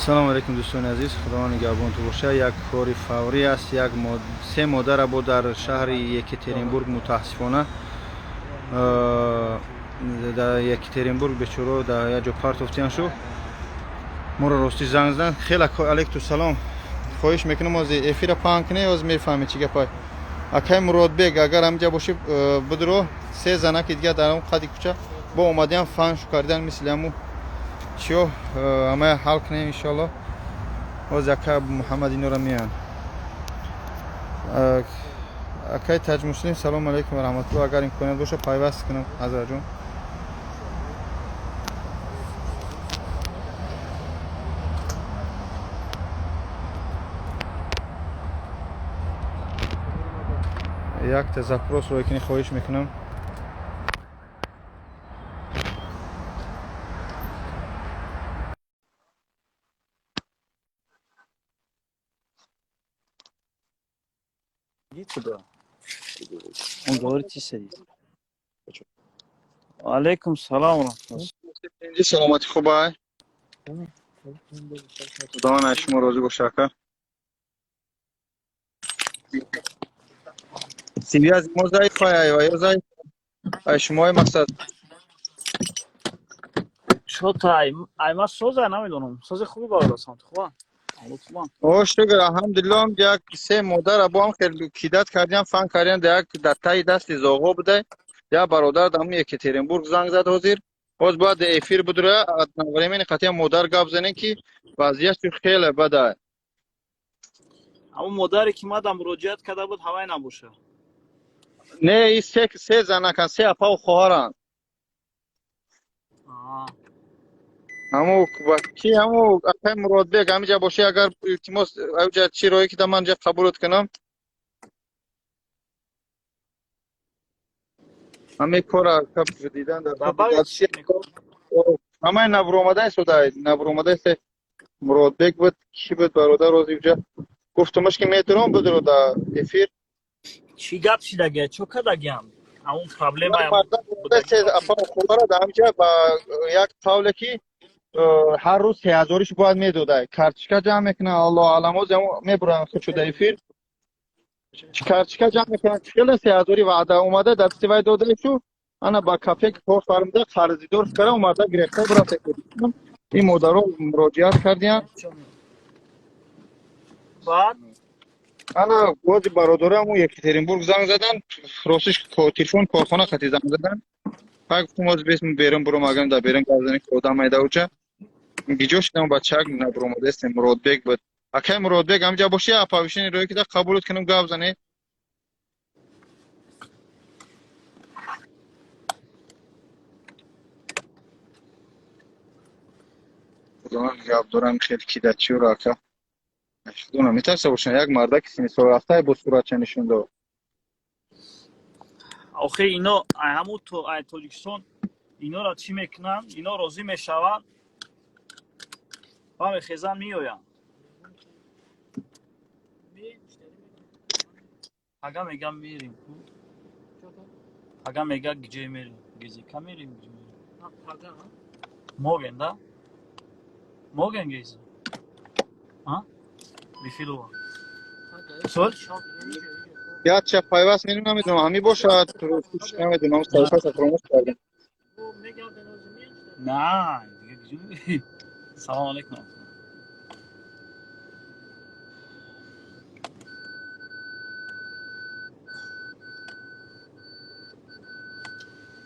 Салому алейкум, дӯстони азиз, Худованд нигаҳбонтон боша. Як кори фаврӣ аст. Як се модара бо дар шаҳри Екатеринбург, мутаассифона, дар Екатеринбург бечоро дар як ҷо партофтиян шуд. Моро ростӣ занг задан. Хеле алейкум салом. Хоҳиш мекунам, ози эфира паҳн кунед, оз мефаҳмед чӣ гапай. Акай Муродбек, агар ҳаминҷа бошӣ, бидро. Се занаки дигар дар он қади кӯча бо омадиам фан шу кардан, мисли ҳаму чиё, ҳамая ҳал кунем, иншоалло. Оз ака Муҳаммад инора меянд. Акай Таҷмуслим, салому алейкум ва раҳматулло. Агар имконият боша, пайваст кунам, ҳазратҷон. Якта запрос рой кунӣ, хоҳиш мекунам. Иди туда. Он говорит, ты садись. Алейкум салам. Инҷи саломатӣ хубай? Худованд аз шумо розӣ боша, ака. Связь мо заифай ва ё заиф ай шумои мақсад. Что-то ай ма соза намедонам. Сози хуби бародарам, хуба. О, шукр, алҳамдулиллоҳ, як се модара бо ҳам хел кидат кардиам, фан кардиам, дар як дар таи дасти зоғо буда. Як бародар дар ҳамун Екатеринбург занг зад ҳозир. Боз бояд эфир будура, одновременно қатъиян модар гап занем, ки вазъиятшо хеле бада. Ҳамун модаре ки мадам муроҷиат карда буд, ҳавай набоша. Не, и се занакан, се апаву хоҳаранд. Ҳаму ки ҳаму акай Муродбек ҳамиҷа бошӣ, агар, илтимос, аҷа чӣ роҳе ки да ман ҷа қабулот кунам. Ҳамаи кора кап дидан дар ҳамаи набуромада истода, набуромада иста. Муродбек буд, кӣ буд, бародар, рози ҷа гуфтумаш, ки метавон будро дар эфир. Чӣ гап шидагия? Чо кардагиам? Ҳамун проблема. Апа хоҳара дар ҳамиҷа ба як қавле ки ҳар рӯз 3000-иш бояд медода. Карточка ҷамъ мекунад, Аллоҳ аълам, оз мебурам худшо дар эфир. Карточка ҷамъ мекунад, хеле 3000-и ваъда омада дар дасти вай додашу, ана ба кафе кор фармуда, қарздор кара омада, гирифта бурафта. Ин модаро муроҷиат кардиянд. Баъд? Ана бози бародарам Екатеринбург занг задан, ростиш телефон корхона хати занг задан. Пак гуфтум, оз бес берун буром, агар дар берун гап занем, ки одам майда уча. Гиҷо шудам, бачак набуромадастем, Муродбек буд. Акай Муродбек, ҳамҷа боши, оповещение рӯе ки да қабулот кунам, гап зане. Худованд гап дорам, хел кидачиро, ака. Худо метарса бошам, як мардаки сини сол рафта бо суратча нишон дод. Охе, ино ай ҳамун то ай Тоҷикистон инора чӣ мекунанд? Ино розӣ мешаванд ва мехезанд, меоянд. Ага мега мерим. Ага мега гиҷое мерим? Гезика мерим? Моген да? Моген гези? А? Бифилова. Сол? Яча пайваст менам, намедонам, ҳами бошад, намедонам, саҳифаша фаромӯш кардам. На, дига. Салом алейкум.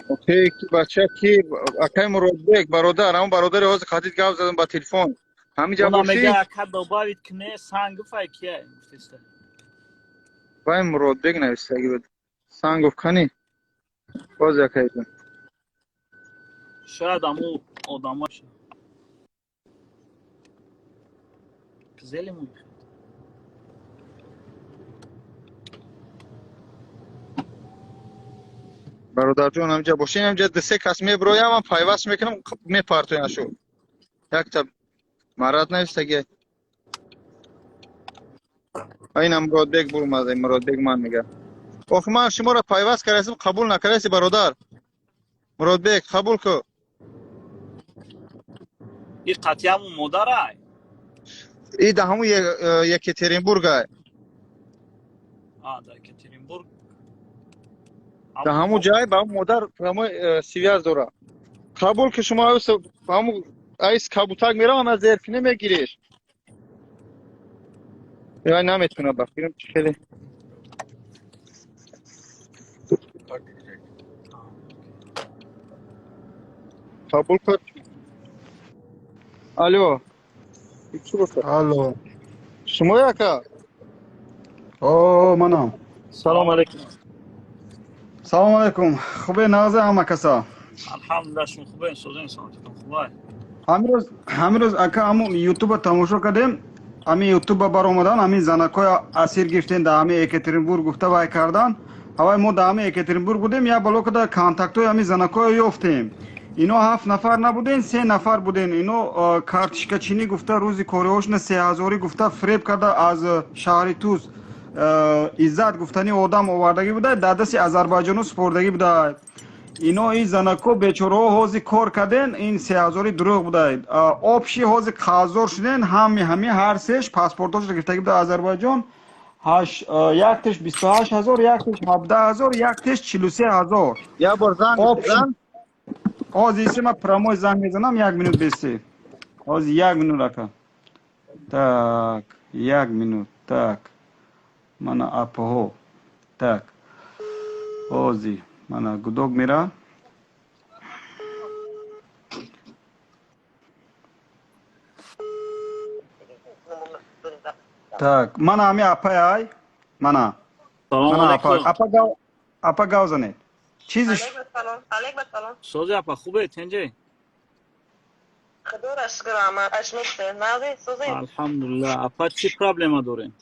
Окей, ки бача, ки акай Муродбек, бародар, ҳамон бародари ҳозир хатид гап задам ба телефон. Ҳамиҷа Она бошӣ? Мега ака добавить кне Сангов ай кия гуфтеста. Вай Муродбек нависаги буд. Сангов кани? Боз акайҷон. Шояд аму одамо Зели муй. Бародарҷон, ҳамиҷа бошӣ, ҳамиҷа ду се кас меброям, ман пайваст мекунам, мепартояшу. Якта марат нависаги. Инам Муродбек бурмада, Муродбек ман мега. Охи ман шуморо пайваст кардастам, қабул накардаси, бародар. Муродбек, қабул ку. И қатъиаму модарай. И да ҳамун Екатеринбург. А, да Екатеринбург. Да ҳамун ҷай ба модар прямой связь дора. Қабул ки шумо ҳамун айс кабутак меравам, аз зеркине мегириш. Я наметунам, ба фикрам чи хеле. Қабул кард. Алло. Алло. Шумо яка? О, манам. Салом алейкум. Салом алейкум. Хубе, нағзе ҳама каса? Алҳамдулилла, шумо хубе, созен, саломатитон хубай. Ҳамин рӯз ака ҳамун ютуба тамошо кардем. Ҳамин ютуба баромадан, ҳамин занакҳои асир гирифтен дар ҳамин Екатеринбург гуфта вай кардан. Ҳавай мо дар ҳамин Екатеринбург будем, як бало када контактҳои ҳамин занакҳоро ёфтем. Ино 7 нафар набуден, 3 нафар буден. Ино картишкачинӣ гуфта рӯзи кориҳошона 3000 гуфта фиреб карда аз шаҳри Туз Иззат гуфтани одам овардагӣ буда, дар дасти Азарбайҷону супордагӣ буда. Ино ин занако бечораҳо ҳози кор карден, ин 3000 дурӯғ буда. Общий ҳози қарздор шуден, ҳами ҳами ҳар сеш паспортошро гирифтагӣ буда Азарбайҷон. Яктеш 28 000, яктеш 17 000, яктеш 43 000. Як бор занг бизан. Ҳозир исе ман прямой занг мезанам, як минут бесе. Ҳозир як минут, ака. Так, як минут, так. Мана апоҳо. Так. Ҳозир мана гудок мера. Так, мана ҳами апай ай. Мана. Салом Мана апа. алейкум. Апа гав, апа гав занед. Чизиш Алейкум алейкум салом. Сози апа, хубе, тенҷе? Худоро шукр, ама ашмухте. Нази, созин. Алҳамдулилла. Апа, чӣ проблема дорем?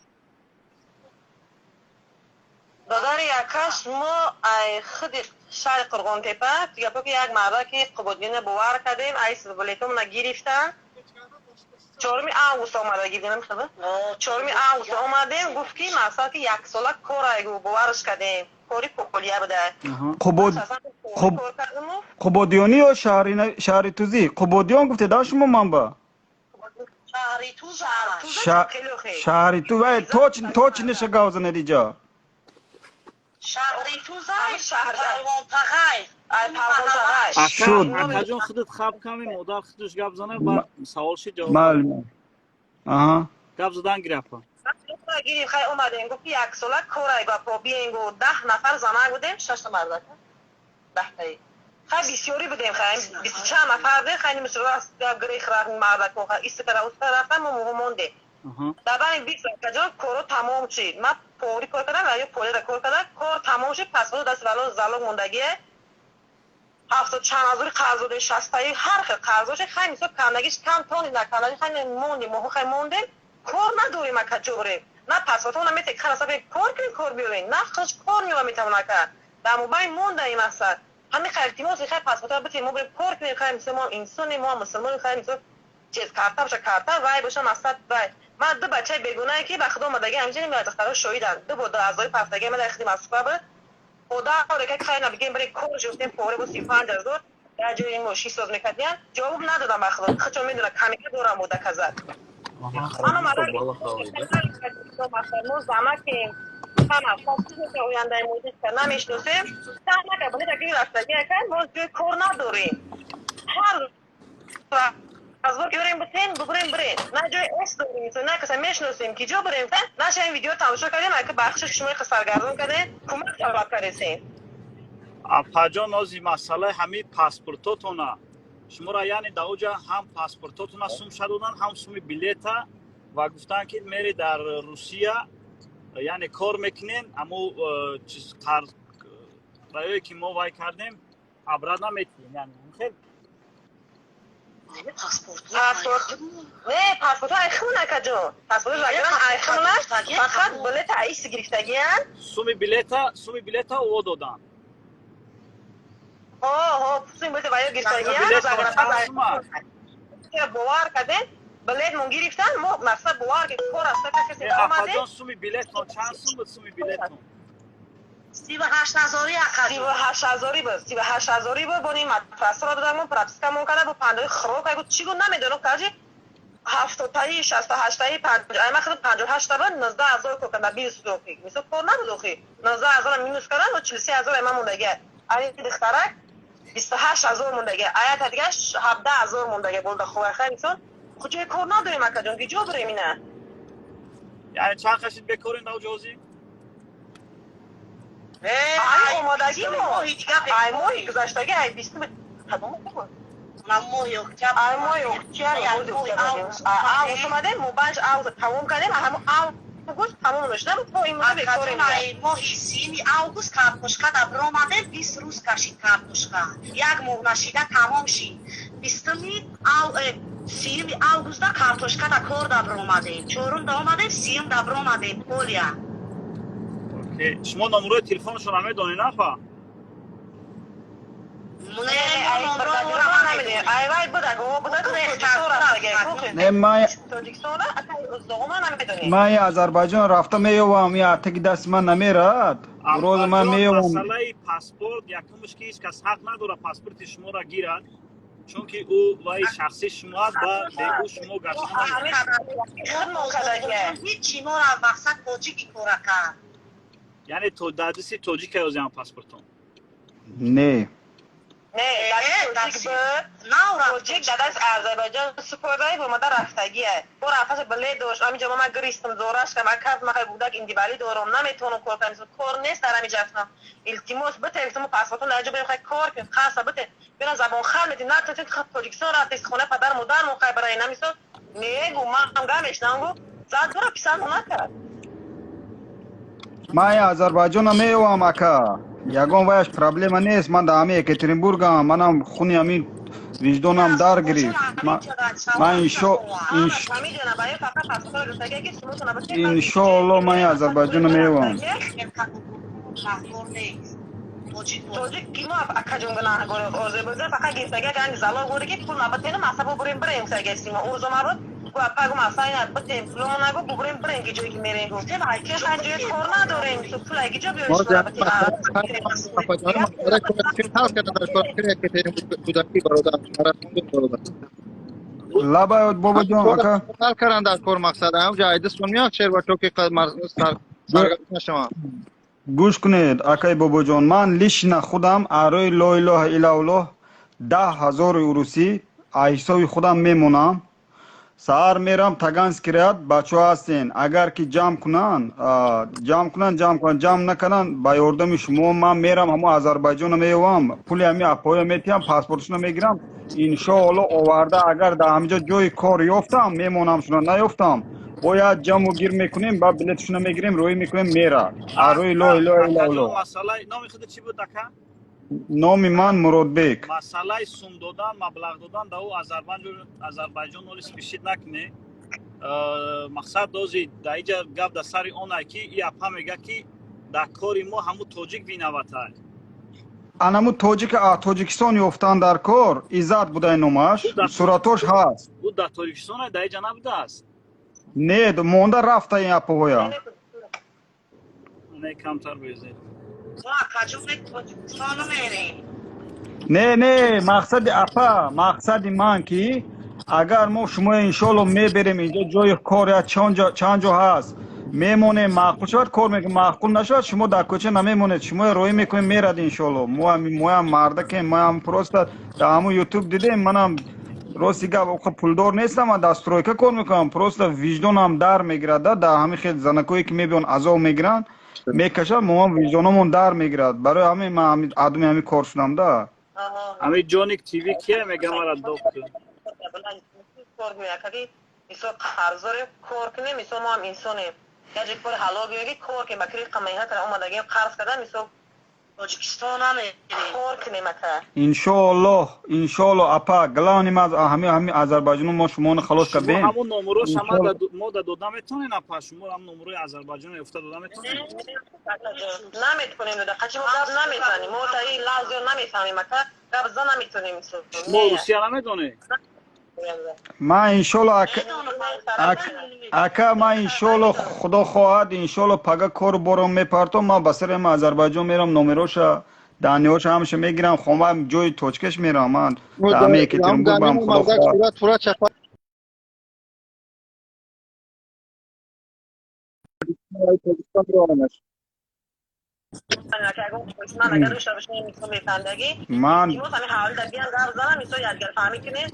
Додари якаш мо ай худи шаҳри Қурғонтепа, гапо ки як мардаки Қубодиёна бовар кардем, ай билетомона гирифтан. 4 август омада гирдем, худа? 4 август омадем, гуфт ки масалан ки як сола кор ай гу боварш кардем. Кори полия буда. Қубод Хуб. Кор кардему. Қубодиёнӣ ё шаҳри Тузӣ? Қубодиён гуфте да шумо манба? Шаҳри Туз, Шаҳри Ту вай точно гав занед иҷа. Шаҳри Туз, шаҳр Палвонтағай. Ай Палвонтағай. Ака, Шуд. Акаҷон, худат хаб ками, модар худаш гап зана, баъд саволши ҷавоб. Маълум. Аҳа. Гап задан гир, апа. Гириф, хай омадем, гуфт ки як сола корай гапо биен гу 10 нафар занак будем, шашта мардак. 10 таи. Хай бисёрӣ будем, хай бисту чанд нафар будем, хай нимаш раст грех рафт мардако, хай истикара уста рафтам, мо мондем. Дар байни 20 акаҷон коро тамом шид. Ман повари кор кардам, ё полера кор кардам, кор тамом шид, паспорт даст вало залог мондагие. Ҳафтод чанд ҳазори қарз додем, 60таи ҳар хел қарз дошем, хай мисол кандагиш кам тони накандагиш, хай мондем, моҳо хай мондем, кор надорем ака ҷо бурем. На паспортҳо намете, хай асаб кор кунем, кор биёрем, на хуш кор меова метавона ака. Дар мобайн мондаем асад. Ҳамин хай илтимос, хай паспортҳо битем, мо бурем кор кунем, хай мисол мо инсонем, мо мусулмонем, хай мисол чиз карта боша, карта вай боша, масад вай. Ман ду бачаи бегунае ки ба худо омадагӣ ҳаминҷа намеояд, духтаро шоҳиданд. Ду бор 2000 пафтагӣ ман дар хиди Москва буд. Одаре ки хай набигем бари кор ҷустем, пора бо 35 000 дар ҷои мошин соз мекардиян, ҷавоб надодам ба худо. Худшон медонад, камера дорам буда казад. Ама мо занакем, ҳама ояндаи мо намешиносем. Мо ҷои кор надорем. Ҳар аз ки بریم бутен бигурем бирем. На ҷои эс дорем, на каса мешиносем, ки ҷо бирем. Наша ин видео тамошо кардем, ака бахшиш шумо саргардон кардем, кӯмак талаб кардесем. Апаҷон, ози масъалаи ҳамин паспортотона шуморо, яъне дар оҷа ҳам паспортотона сумша додан, ҳам суми билета ва гуфтанд ки мери дар Русия, яъне кор мекунен, аммо чиз қарз раёе ки мо вай кардем, обратно метиҳем, яъне хел. Паспорт не, паспорт айхун акаҷон, паспорт раграм айхуна, фақат билета айси гирифтагиян. Суми билета о додан. Ҳо, суми билета ваё гирифтагиян. Бовар кардем, билетмон гирифтан, мо мақсад бовар ки кор аста касе омадем. Апаҷон, суми билетон чанд сум буд, суми билетон? 38 ҳазорӣ ака. 38 ҳазорӣ буд, 38 ҳазорӣ буд. Бо ин матрасро додам, пропискамон карда, бо пандаи хӯрок айгу чӣ гу намедонам, кажи. 70-таи, 68-таи, ай ман худам 58-та буд, 19 000 кор кардам, бизнес охи. Мисол, кор набуд охи. 19 000 минус кардам, 43 000 ай ман мондаги. Ай духтарак 28 000 мондаги. Аята дига 17 000 мондаги болда ховайхай. Мисол, куҷои кор надорем, акаҷон, киҷо бурем ина? Яъне чанд қашид бекорин дар ҷози? Ай омодагӣ мо, ай моҳи гузаштагӣ, ай бистум, кадом ай моҳи октябр, август омадем, мо панҷ август тамом кардем, ҳамон август тамом нашуда то имрӯз бекорем. Моҳи 30-уми август картошка да биромадем, 20 рӯз кашид картошка, як моҳ нашида тамом шид. Бистуми 30-уми августда картошка да кор да биромадем, чорум да омадем, сиюм да биромадем полия. Шумо номерои телефонашонро медонед, нафа? Айвай будак, будак. Не, ман Озарбойҷон рафта меёвам, я таги дасти ман намерад. Рӯз ман меёвам. Масъалаи паспорт якумш, ки ҳеҷ кас ҳақ надорад паспорти шуморо гирад, чунки ӯ ваи шахсии шумо аст ва бе ӯ шумо гашта. Ҳичи моро мақсад тоҷики кора кард. Яъне дар дасти тоҷика ёзиам паспортон? Не. Не, тоҷик буд, тоҷик дар даст Озарбойҷон супордай, омада рафтагия. Бо рафташа билет дошт. Ҳаминҷо ман гиристам, зораш кардам, аказ махай гудак индивидуалӣ дорам, наметавонам кор кардам, кор нест дар ҳаминҷа. Рафтам, илтимос, бите, паспортон дар ҷо бирем, хай кор кунем, қаса бите, бира забон хал мети натонед. Тоҷикистон рафтест, хонаи падар модармон, хай барои намисол негу ман гам мешнавам, гу зад бора писанд накард. Ман Озарбойҷона меёвам, ака, ягон ваяш проблема нест. Ман дар ҳами Екатеринбургам, манам хуни ҳамин виҷдонам дар гирифт. Ман иншоалло ман Озарбойҷона меёвам. Тоҷик мо, акаҷон, гунаҳгор. Озарбойҷон фақат гирифтага ганг залог буре, ки пул набатена, масаба бурем, бирем сагасимо урзо мабуд. Гу апа, гу масайна битем, пуломо нагу, бубурем, бирем, ки ҷое ки мерем. Гу ки хай ҷои кор надорем, ту пул ки ҷо биёрем? Ҳал карда дар кор кӯдаки, бародар. Лабай, бобоҷон, ака. Ҳал кардан дар кор, мақсад ҳамҷа айдистон меяд шербачо, ки саргардон нашаванд. Гӯш кунед, акай бобоҷон, ман лично худам арои ло илоҳа иллаллоҳ 10 000 урусӣ аз ҳисоби худам мемонам. Саҳар мерам Таганский ряд, бачаҳо ҳастен, агар ки ҷамъ кунанд, ҷамъ кунанд, ҷамъ кунанд, ҷамъ накунанд, ба ёрдами шумо ман мерам ҳамо Озарбойҷона, меёвам, пули ҳами апоя метиҳам, паспортшона мегирам, иншоалло оварда. Агар дар ҳаминҷо ҷои кор ёфтам, мемонам шуна, наёфтам, бояд ҷамъу гир мекунем, ба билетшона мегирем, рӯӣ мекунем, мера арои ло илоҳа иллаллоҳ. Номи худ чӣ буд, ака? Номи ман Муродбек. Масъалаи сум додан, маблағ додан да ӯ Азарбайҷон оли спешить накуне. Мақсад дози дар иҷа гап дар сари он ай, ки и апа мега, ки дар кори мо ҳамун тоҷик виноват ай. Анаму тоҷик Тоҷикистон ёфтан дар кор, Иззат будай номаш, суратош ҳаст. Ӯ дар Тоҷикистон ай, дар иҷа набудааст. Не, монда рафта ин апоҳоя. Не, камтар безед. Мо, акаҷон, Тоҷикистону мерем. Не, не, мақсади апа, мақсади ман ки агар мо шумо иншоалло меберем, инҷо ҷои кор я чанд ҷо ҳаст, мемонем, маъқул шавад, кор мекунем, маъқул нашавад, шумо дар кӯча намемонед, шумо роҳӣ мекунем, мерад иншоалло. Моям мардакем, моям просто дар ҳамун Ютуб дидем. Манам, рости гап, оқа пулдор нестам, ман дар стройка кор мекунам, просто виҷдонам дар мегирад да дар ҳамин хел занакое ки мебиён, азоб мегиранд, мекашанд, моам виҷдономон дар мегирад. Барои ҳамин ман адами ҳамин кор шудам да. Ҳамин Ҷоник ТВ кия мега, мара доктор. Мисол, қарздорем, кор кунем. Мисол, мо ҳам инсонем, як ҷои кори ҳалол биёги, кор кунем. Ба кири қамаиҳат омадагем, қарз кардан, мисол. Тоҷикистон намерем. Кор кунем, ака. Иншоаллоҳ, иншоаллоҳ, апа, главный ма ҳами Азарбайҷону мо шуморо халос кардем. Ҳамун номерош мо да дода метавонем, апа? Шумо ҳам номерои Азарбайҷоно ёфта дода метавонем? Наметавонем дода, қачи мо гап намезанем, мо та ин лафзиро намефаҳмем, ака, гап за наметавонем. Шумо русия намедонед? Ман иншоалло, ака, ман иншоалло, худо хоҳад, иншоалло пага кору борам мепартом, ман ба сари Азарбайҷон мерам, номероша, данныеша ҳамаша мегирам, хонва ҷои точкаш мерам, ман дар ҳами Екатеринбург. Худо хоҳад. Тоҷикистон биёрамаш. Ман агар дошта бошем, мисол, мефаҳмидагӣ. Ман Илтимос, ҳамин ҳавлида биям, гап занам, мисол, ядгарфаҳмӣ кунем.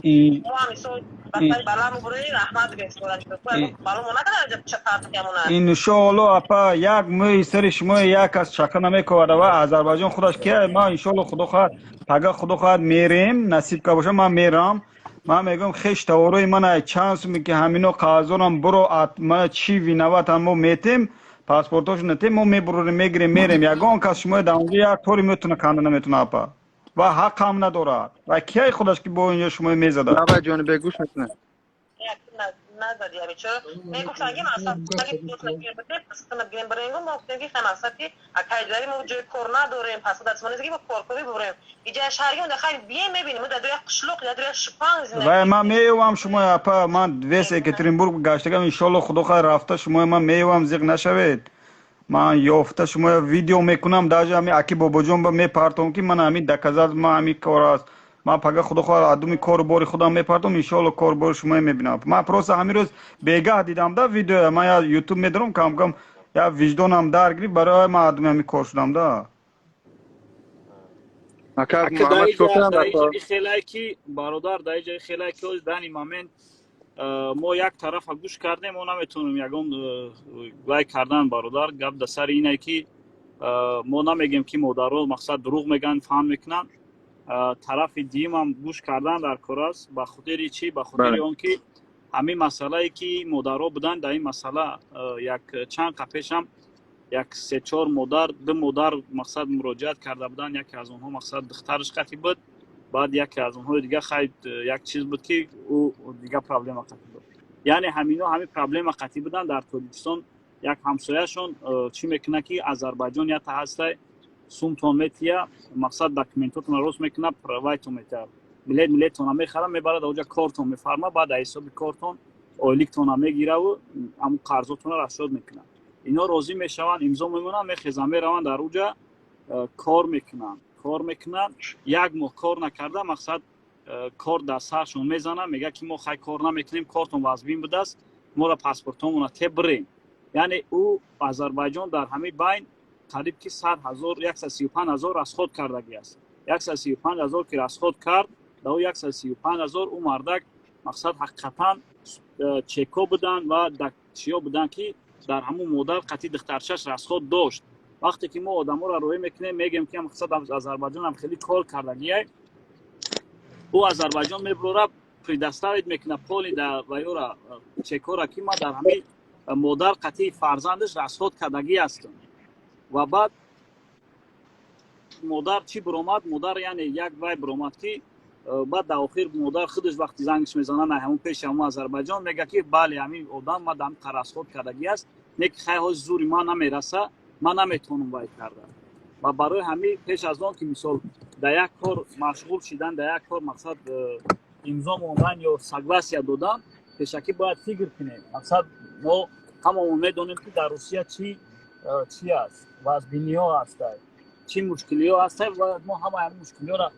Мо ҳам, мисол, ба сари бала мубурем, раҳмат бигӯем. Бало мо накарда чапартиямона. Иншоалло, апа, як мӯи сари шумо як аз чака намековада ва Азарбайҷон худаш ки. Ман, иншоалло, худо хоҳад, пага, худо хоҳад, мерем, насиб ка боша, ман мерам. Ман мегӯям, хеш таворои мана чанд суме ки ҳамино қарздорам, буро, мана чӣ виноват ам, мо метем паспортошо натем, мо мебурорем, мегирем, мерем. Ягон кас шумо дар онҷо як тори метона канда наметона, апа, ва ҳақам надорад. Ва кияй худаш ки бо инҷо шумо мезада? Давай, Ҷонибек, гӯш мекунад. Назади ҳамичо мегуфтан ки мақсад гирем биренгу. Мо гуфтем ки хай, мақсад ки акай ҷари мо ҷои кор надорем, пас дастмонест ки мо коркунӣ бибурем иҷа шаҳрги. Мо хай бием, мебинем, мо дар як қишлоқ, дар як шипанг. Вай, ман меёвам шумо, апа, ман весь Екатеринбург гаштагам. Иншолло, худо хоҳад, рафта шумо ман меёвам, зиқ нашавед. Ман ёфта шумо видео мекунам, даже ҳами аки Бобоҷон ба мепартом, ки ман ҳами доказать, ман ҳами кор аст. Ман пага, худо хоҳад, адуми кору бори худам мепартом, иншоалло, кору бори шумо мебинам. Ман просто ҳамин рӯз бегаҳ дидам да видео. Ман я Ютуб медорам, камкам я виҷдонам дар гирифт, барои ман адуми ҳами кор шудам да. Ака Муҳаммад, чикор кунам дар кор? Хелае ки, бародар, дар иҷои хелае ки ҳози данный момент мо як тарафа гӯш кардем, мо наметавонем ягон вай кардан. Бародар, гап дар сари ине ки мо намегем ки модаро, мақсад, дурӯғ мегӯянд, фаҳм мекунанд. Тарафи дуюмам гӯш кардан дар кор аст. Ба хотири чӣ? Ба хотири он ки ҳамин масъалае ки модаро буданд дар ин масъала, як чанд қа пешам як се-чор модар, ду модар, мақсад, муроҷиат карда буданд. Яке аз онҳо, мақсад, духтараш қатӣ буд, баъд яке аз онҳои дига, хай, як чиз буд ки ӯ дига проблема қатӣ буд. Яъне ҳамино ҳамин проблема қатӣ буданд дар Тоҷикистон. Як ҳамсояшон чӣ мекунад ки Азарбайҷон ята ҳастай, сумтон метия, мақсад, документотонро рост мекунад, правайтон метия, билет милеттона мехара, мебарад оҷа, кортон мефарма, баъд аз ҳисоби кортон ойликтона мегираву ҳамун қарзотонро расчёт мекунад. Ино розӣ мешаванд, имзо мемонанд, мехезанд, мераванд, дар уҷа кор мекунанд. Кор мекунанд, як моҳ кор накарда, мақсад, кор дар саршон мезанад, мегӯяд ки мо хай кор намекунем, кортон вазбин будааст, моро паспортҳомона те бирем. Яъне ӯ Азарбайҷон дар ҳамин байн қариб ки 100 000, 135 000 расход кардагӣ аст. 135 000 ки расход кард, дар ӯ 135 000 ӯ мардак, мақсад, ҳақиқатан чекҳо буданд ва чиё буданд ки дар ҳамун модар қатъи духтарчаш расход дошт. Вақте ки мо одаморо роҳӣ мекунем, мегӯем ки, мақсад, Азарбайҷонам хеле кор кардагиай, ӯ Азарбайҷон мебурора, предоставить мекунад поли дар ваёра чекҳора ки ман дар ҳамин модар қатъи фарзандаш расход кардагӣ ҳастам. Ва баъд модар чӣ биромад? Модар, яъне, як вай биромад ки баъд дар охир модар худаш вақти зангш мезанад ҳамун пеши ҳамун Азарбайҷон, мега ки бале, ҳамин одам ман дар ҳамин расход кардагӣ аст, не ки хай, ҳози зури ман намераса, ман наметавонам вай карда. Ва барои ҳамин пеш аз он ки, мисол, дар як кор машғул шидан, дар як кор, мақсад, имзо мондан ё согласия додан, пешакӣ бояд фикр кунем. Мақсад, мо ҳамамон медонем ки дар Русия чӣ чӣ аст, вазбиниҳо ҳастай, чӣ мушкилиҳо ҳастай. Бояд мо ҳамаи ҳамин мушкилиҳоро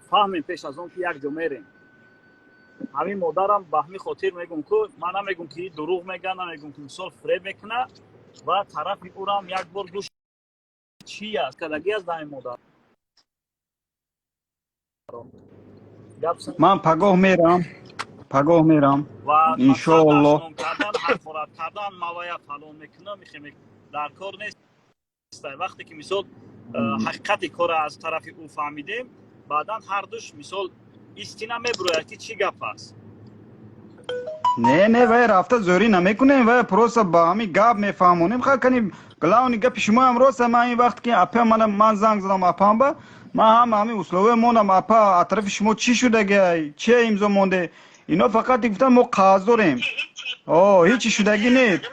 фаҳмем пеш аз он ки як ҷо мерем. Ҳамин модарам ба ҳамин хотир мегӯм ку, ман намегӯм ки дурӯғ мегӯяд, намегӯм ки, мисол, фиреб мекунад. Ва тарафи ӯрам як бор гӯш чӣ аст, кардагӣ аст дар ин модар. Ман пагоҳ мерам, пагоҳ мерам, иншоалло. Кардан, ҳақорат кардан, мавая фалон мекунам, дар кор нест. Вақте ки, мисол, ҳақиқати корро аз тарафи ӯ фаҳмидем, баъдан ҳардуш, мисол, истина мебурояд ки чӣ гап аст. Не, не, вай рафта зӯрӣ намекунем, вай просто ба ҳамин гап мефаҳмонем. Ха, кани главный гапи шумоам рост. Ман ин вақт ки апа мана ман занг задам апам ба, ман ҳама ҳамин условия мондам. Апа, аз тарафи шумо чӣ шудагиай, че имзо монде? Ино фақат гуфтан, мо қарз дорем, о ҳечи шудагӣ нест.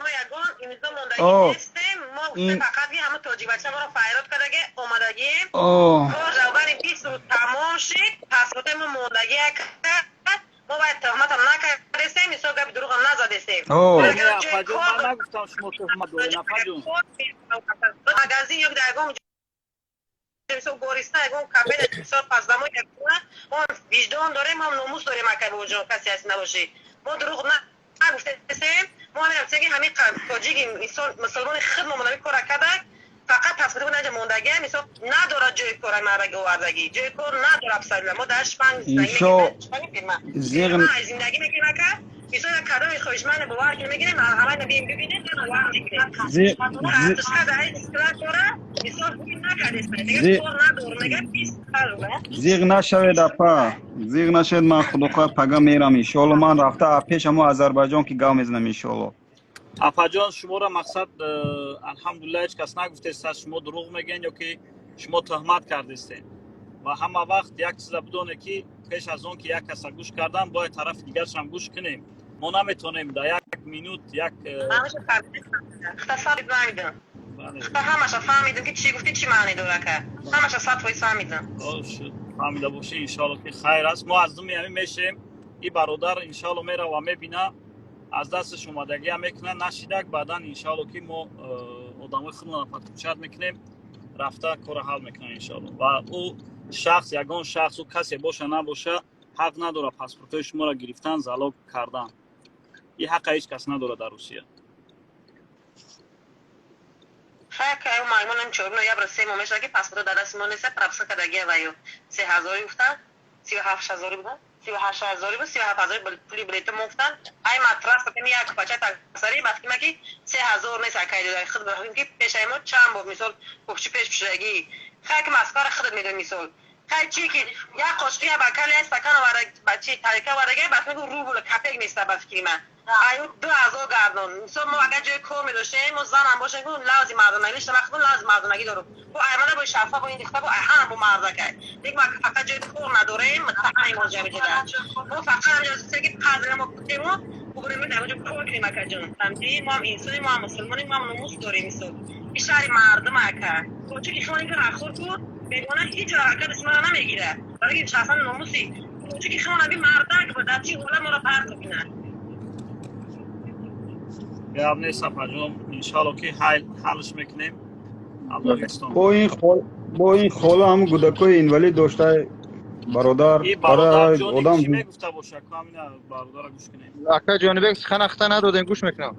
Фақат ҳама тоҷикбача моро файрод кардаги омадагием, кор равбани 20 рӯз тамом шид, паспорти мо мондагӣ. Мо бояд тӯҳматам накардесем, мисол, гапи дурӯғам назадесем. Ман нагуфтам шумо тӯҳмат доред, апаҷон. Магазин ё дар ягон, мисол, гориста, ягон кафе, мисол, пасдамо, мо виҷдон дорем, мо номус дорем. Акай Бобоҷон, касе ҳаст набошӣ, мо дурӯғ нагуфтесем. Мо ҳамин рафтем, ки ҳамин тоҷиги, мисол, мусулмони худ мо ҳамин кора карда, фақат паспорти мо наҷа мондагӣ, мисол, надорад ҷои кора, мардаги овардагӣ ҷои кор надорад абсолютно. Мо дар шпанг зиндагӣ мекунем, ака. Мисол, кадоми хоҳишманд бовар ки мегирем, ҳамаи бием бибинем, бовар мекунем. Карточка дар склад дора, мисол, накардест, кор надор, мега 20. Зиғ нашавед, апа, зиғ нашавед. Ман, худохоҳ, пага мерам, иншоалло. Ман рафта пеш ҳамо Азарбайҷон ки гав мезанам, иншоалло. Апаҷон, шуморо мақсад, алҳамдулилла, ҳеҷ кас нагуфтест, шумо дурӯғ мегӯен ё ки шумо тӯҳмат кардестед. Ва ҳама вақт як чиза бидоне, ки пеш аз он ки як каса гӯш кардан, бояд тарафи дигаршам гӯш кунем. Мо наметавонем дар як минут як Ҳамаша фаҳмидам, ки чӣ гуфтӣ, чӣ маъне дора, ка. Ҳамаша 100% фаҳмидам. Фаҳмида бошӣ, иншоалло, ки хайр аст. Мо аз думи ҳамин мешем. И бародар, иншоалло, мерава, мебина, аз дасташ омадагиам мекунад, нашидак, баъдан, иншоалло, ки мо одамои худмонро подключать мекунем, рафта кора ҳал мекунам, иншоалло. Ва ӯ шахс, ягон шахс, ӯ касе боша набоша, ҳақ надорад паспортҳои шуморо гирифтан, залог кардан. И ҳақа ҳеҷ кас надорад дар Русия. Хай, маймонам, 4 ноябр 3 моҳ мешавад, ки паспорт дар дасти мо нест. Прописка кардагия ва ё 3000-и гуфтан, 37 ҳазори буда, 38 ҳазори буд, 37 ҳазори пули билета мо гуфтан. Ай матрас ками як пача таксари бафтима, ки 3000 нест, акай. Худ ки пешаи мо чанд бор, мисол, кӯчи пеш пушидагӣ. Хай, ки Москваро худат медони, мисол. Хай, чи ки як қошуқ, як бакал, як стакан оварда, бачи тарика овардаги, баъд мегӯ рубл копеек неста. Ба фикри ман, аю 2000 гардон. Мисол, мо агар ҷои кор медоштем, мо занам бошем, ку лавзи мардонагӣ лишта, ман худ лавзи мардонагӣ дорам, бо аймана, бо шафа, бо ин дихта, бо ҳама, бо мардакай. Диг мо фақат ҷои кор надорем, муттаҳам мо ҷамида. Мо фақат ҳамҷо ки қадр мо кутему бубурем, дар кор кунем, акаҷон. Фаҳмидӣ? Мо ҳам инсонем, мо ҳам мусулмонем, мо ҳам номус дорем. Мисол, ин шаҳри мардум, ака. Чунки хонем ки рахор ку бегона ҳеҷ ака дастмара намегирад, барои ки шахсан номуси чунки хона би мардак бо дар чи ҳола моро партов кунад. Гап нест, апаҷон, иншоалло, ки ҳалш мекунем. Бо ин хола ҳам кӯдакои инвалид дошта, бародар. Барои одам чӣ мегуфта боша, ку ҳамина бародара гӯш кунем. Ака Ҷонибек, сухан ахта надодем, гӯш мекунам.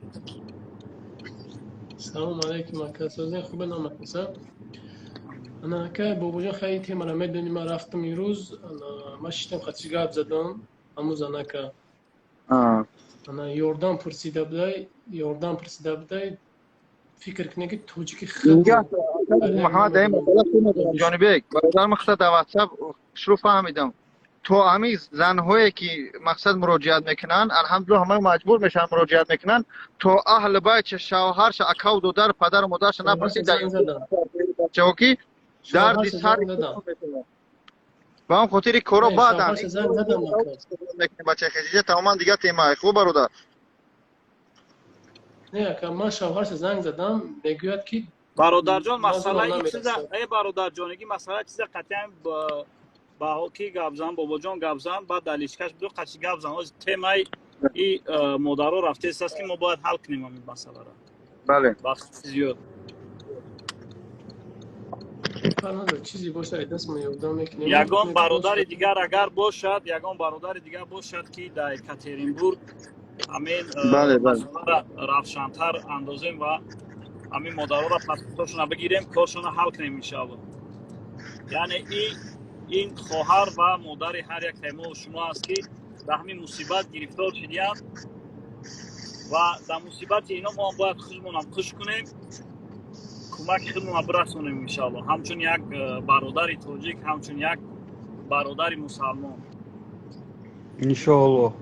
Салому алайкум, ака, созен, хубе намакаса. Ана, ака Бобоҷон, хай, темара медонӣ. Ман рафтам имрӯз, ман шиштам, хачи гап задам ҳамун занака. Ана, ёрдам пурсида будай, ёрдам пурсида будай. Фикр кунед, ки тоҷики. Муҳаммад, дар ин масъала Ҷонибек бародар, мақсад, дар Ватсап шурӯъ фаҳмидам, то ҳамин занҳое ки, мақсад, муроҷиат мекунанд, алҳамдулилла, ҳамаи маҷбур мешаванд, муроҷиат мекунанд, то аҳли байтша, шавҳарша, акаву додар, падару модарша напурсид, бачаҳо ки дарди сар ба ҳам хотири коро баъдан мекунем. Бачаи Хадиҷа, тамоман дигар тема. Хуб, бародар. Не, ака, ман шавҳарша занг задам, мегӯяд, ки Бародарҷон, масъалаи чиза, э, бародарҷониги, масъала чиза қатъиан ба ки гап зан, Бобоҷон гап зан, баъд дар личкаш биду қачи гап зан. Ҳозир темаи и модаро рафтест аст, ки мо бояд ҳал кунем ҳамин масъаларо. Бале. Вақти зиёд. Чизе бошад, дастмо ёрдам мекунем. Ягон бародари дигар агар бошад, ягон бародари дигар бошад, ки дар Екатеринбург ҳамин масъаларо равшантар андозем ва ҳамин модароро паспортошона бигирем, коршона ҳал кунем, иншоалло. Яъне ин хоҳар ва модари ҳар як мо шумо аст, ки дар ҳамин мусибат гирифтор шидиянд ва дар мусибати ино мо бояд худмонам хуш кунем, кӯмаки худмона бирасонем, иншоалло, ҳамчун як бародари тоҷик, ҳамчун як бародари мусалмон. Иншоалло.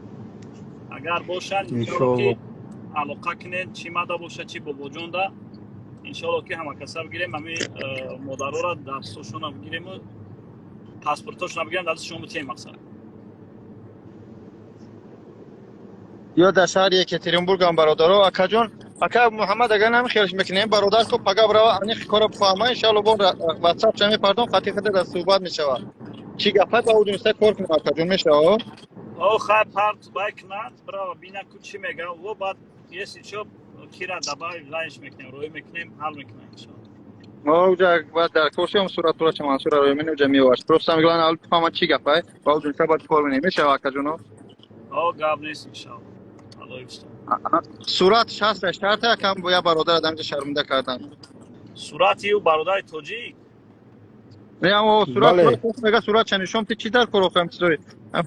Агар бошад, иншоалло, ки алоқа кунед, чӣ мада бошад, чӣ Бобоҷонда, иншоалло, ки ҳамакаса бигирем, ҳамин модарора дастошона бигирему паспортошона бигирем, дасти шумо битием, мақсад. Ё дар шаҳри Екатеринбургам, бародаро, акаҷон, ака Муҳаммад, агар нами хелш мекунем, бародар, ку пага брава, аниқ кора бифаҳма, иншоалло. Бо Ватсап ча мепардом, хати хата дар суҳбат мешавад, чӣ гапа ба удуниста кор кунем, акаҷон, мешава? О, хай, парт бай кунад, брава, бина, ку чӣ мега о, баъд если чо кира добавим, лайш мекунем, рӯй мекунем, ҳал мекунем, иншоалло. Уҷа баъд дар курсиам суратура ча Мансура рӯй менем, уҷа меовард. Просто меглан аввал бифаҳма, чӣ гапа ба удуниста, баъд кор менем, мешава, акаҷоно? О, гап нест, иншоалло. Сурат шаст шарта якам я бародар адамҷа шарминда кардан. Сурати ӯ бародари тоҷик? Не, аммо сурат мега, сурат чанишом ти чӣ дар кор охам чизои.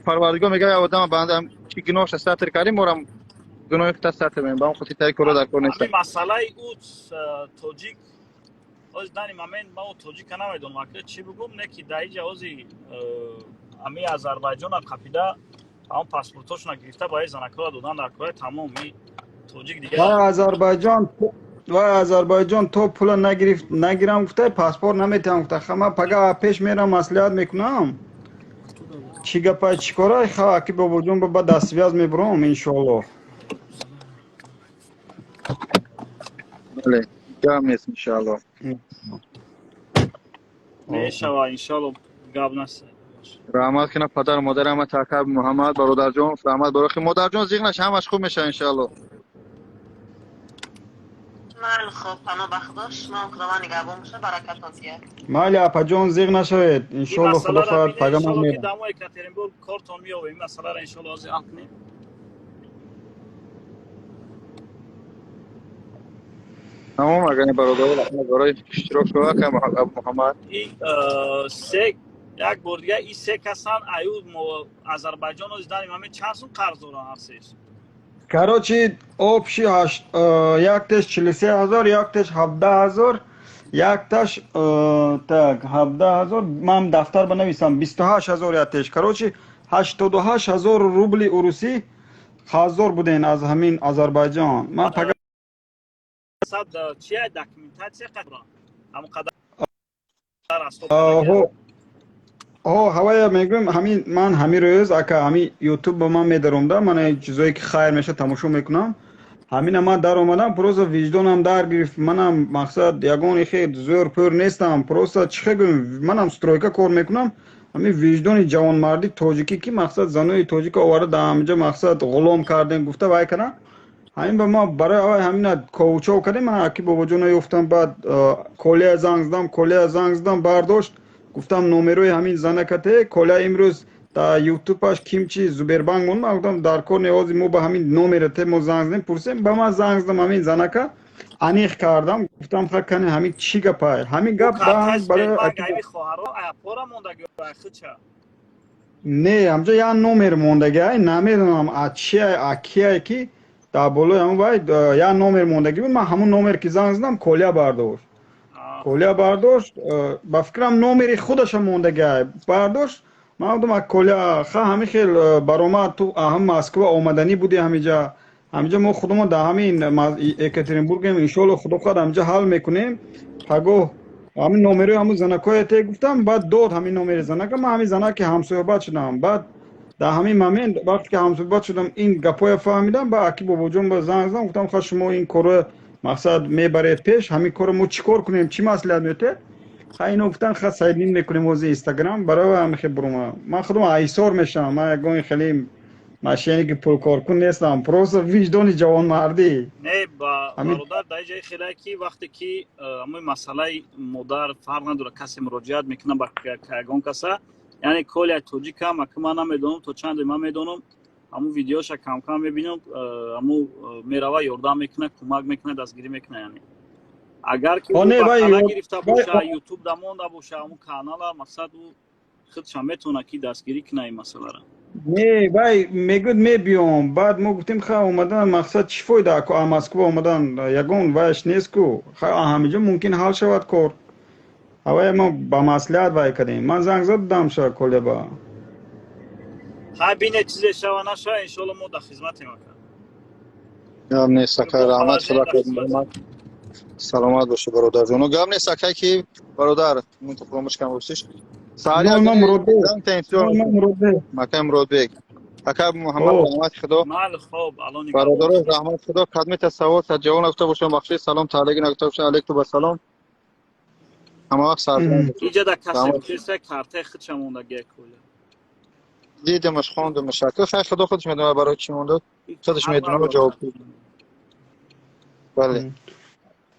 Парвардигор мега, я одам банда чӣ гуноҳша сатр кардем, морам гуноҳи худ сатр мекунем. Ба он хотир тари коро дар кор нест. Масъалаи ӯ тоҷик ҳози дани момент ма ӯ тоҷика намедонам, ака чӣ бигӯм, не ки дар иҷа ҳози ами Азарбайҷона қапида ҳамон паспортошона гирифта ба занакҳоро додан дар кора, тамом. Тоҷик дигар Вай Азарбайҷон то пула нагирифт, нагирам гуфта, паспорт наметиҳам гуфта. Ха, ман пага пеш мерам, маслиҳат мекунам, чӣ гапа, чӣ кора. Ха, аки бобоҷон, ба дастсвяз мебурам, иншоаллоҳ. Бале, гап нест, иншоаллоҳ. Мешава, иншоаллоҳ, гап наст. Раҳмат кина падару модар ҳама, такаб Муҳаммад бародарҷон, раҳмат барохи модарҷон, зиғ наша, ҳамаш хуб мешава, иншоаллоҳ. Майли, хуб, паноҳ ба Худо, шумоам Худованд нигаҳбон боша, баракатон диҳад. Майли, апаҷон, зиғ нашавед, иншоалло, худо хоҳад, пага ман мерам. Дамо Екатеринбург кортон меёбем, ин масъаларо иншоалло ҳозир ҳал кунем. Тамом, агар бародаро раҳмат барои иштирок шуд, Муҳаммад. Се як бор дига и се касан аю Азарбайҷон оз дани маме чанд сум қарз доранд ҳар сеш? Короче, общий якташ 43 000, якташ 17 000, якташ так 17 000, ман дафтар банависам, 28 000 якташ. Короче, 88 000 рубли урусӣ қарздор буден аз ҳамин Азарбайҷон. Ман пага Чия документация ҳамон қадар? О, ҳавая мегӯям, ҳамин ман ҳамин рӯз, ака, ҳамин ютуб ба ман медаромда, ман чизое ки хайр меша тамошо мекунам, ҳамина ман даромадам, просто виҷдонам дар гирифт. Манам мақсад ягон ихе зӯр пӯр нестам, просто чӣ хе гӯем, манам стройка кор мекунам, ҳамин виҷдони ҷавонмарди тоҷикӣ, ки мақсад занои тоҷика оварда дар ҳаминҷа мақсад ғулом кардем гуфта вай кардам, ҳамин ба ма барои аввал ҳамина ковучов кардем. Ман аки бобоҷона ёфтам, баъд Колия занг задам, Колия занг задам, бардошт, гуфтам номерои ҳамин занакате. Коля имрӯз дар ютубаш кимчи Зубербанк монд. Ман гуфтам, дар кор неози, мо ба ҳамин номерате мо занг задем, пурсем. Ба ман занг задам, ҳамин занака аниқ кардам, гуфтам, ха, кани, ҳамин чӣ гапай, ҳамин гап. Не, ҳамҷа як номер мондагиай, намедонам а чиай, а киай, ки дар болои ҳамон вай як номер мондагӣ буд. Ман ҳамон номер ки занг задам, Коля бардошт, Коля бардошт, ба фикрам номери худаша мондагиай, бардошт. Ман гуфтам, Коля, ха, ҳамин хел баромад, ту ҳам Москва омаданӣ буди, ҳамиҷа мо худамон дар ҳамин Екатеринбургем, иншоалло, худо хоҳад, ҳамиҷа ҳал мекунем. Пагоҳ ҳамин номерои ҳамун занакҳое гуфтам, баъд дод ҳамин номери занака. Ман ҳамин занаки ҳамсӯҳбат шудам. Баъд дар ҳамин момент, вақте ки ҳамсӯҳбат шудам, ин гапҳоя фаҳмидам, ба аки бобоҷон ба занг задам, гуфтам, ха, шумо ин корро мақсад мебаред пеш, ҳамин корро мо чӣ кор кунем, чӣ маслиҳат метиҳед? Ха, ино гуфтан, ха, сайднин мекунем ҳозир Инстаграм барои ҳамин хел бурума. Ман худам айсор мешавам, ман ягон хеле мошенники пулкоркун нестам, просто виҷдони ҷавонмардӣ. Не, бародар, дар ҷои хеле ки вақте ки ҳамои масъалаи модар фарқ надорад, касе муроҷиат мекунад ба ягон каса, яъне коля тоҷикам, ака, ман намедонам то чанде, ман медонам, ҳамун видеоша камкам мебинам, ҳамун мерава, ёрдам мекунад, кӯмак мекунад, дастгирӣ мекунад. Яъне агар ки гирифта боша, ютуб да монда боша, ҳамун канала, мақсад ӯ худшам метавонад ки дастгирӣ кунад ин масъаларо. Не, вай мегӯяд, мебиём. Баъд мо гуфтем, ха, омадан мақсад чӣ фоида, а Москва омадан ягон вайш нест ку, ха, ҳамиҷо мумкин ҳал шавад кор. Ҳавая мо ба маслиҳат вай кардем, ман занг задам ша Колеба. Хай, бине, чизе шава нашава, иншоалло, мо дар хизматем, ака. Гап нест, ака, раҳмат худо, саломат боша, бародарҷоно. Гап нест, ака, ки бародар фаромӯш кам ростиш. Макай Муродбек, ака Муҳаммад, раҳмати худо, бародаро, раҳмати худо. Кадмета савол ҷавоб нагуфта бошам, бахши, салом таалиги нагуфта бошам, алейкум ассалом, ҳама вақт сарзан. Иҷа да касе картаи худша мондагия, Коля. Дидамаш, хондамаш, ака. Хай, худо худаш медонад барои чӣ монда, худаш медонад ҷавоб. Бале.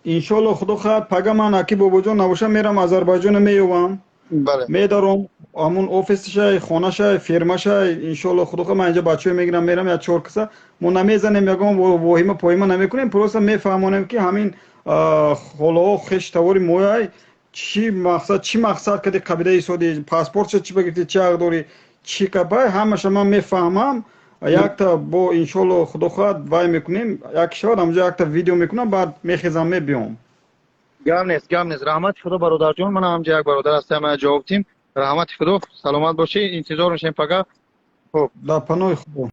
Иншоалло, худо хоҳад, пага ман аки бобоҷон набошам, мерам Азарбайҷона меёвам. Бале. Медорам ҳамун офисшай, хонашай, фирмашай, иншоалло, худо хоҳад, ман инҷа бачаҳо мегирам, мерам, як чор каса. Мо намезанем, ягон воҳима поима намекунем, просто мефаҳмонем, ки ҳамин холаҳо хеш тавори мояй, чӣ мақсад кади қабилаи соди, паспортша чӣ багирифти, чӣ ҳақ дорӣ, чӣ капай, ҳамаша ман мефаҳмам. Якта бо, иншоалло, худо хоҳад, вай мекунем, як шавад, ҳамҷо якта видео мекунам, баъд мехезам, мебиём. Гап нест, гап нест. Раҳмати худо, бародарҷон. Ман ҳамҷа як бародар ҳастам, ман ҷавоб тим. Раҳмати худо, саломат бошӣ, интизор мешавем пага. Хуб. Дар паноҳи худо.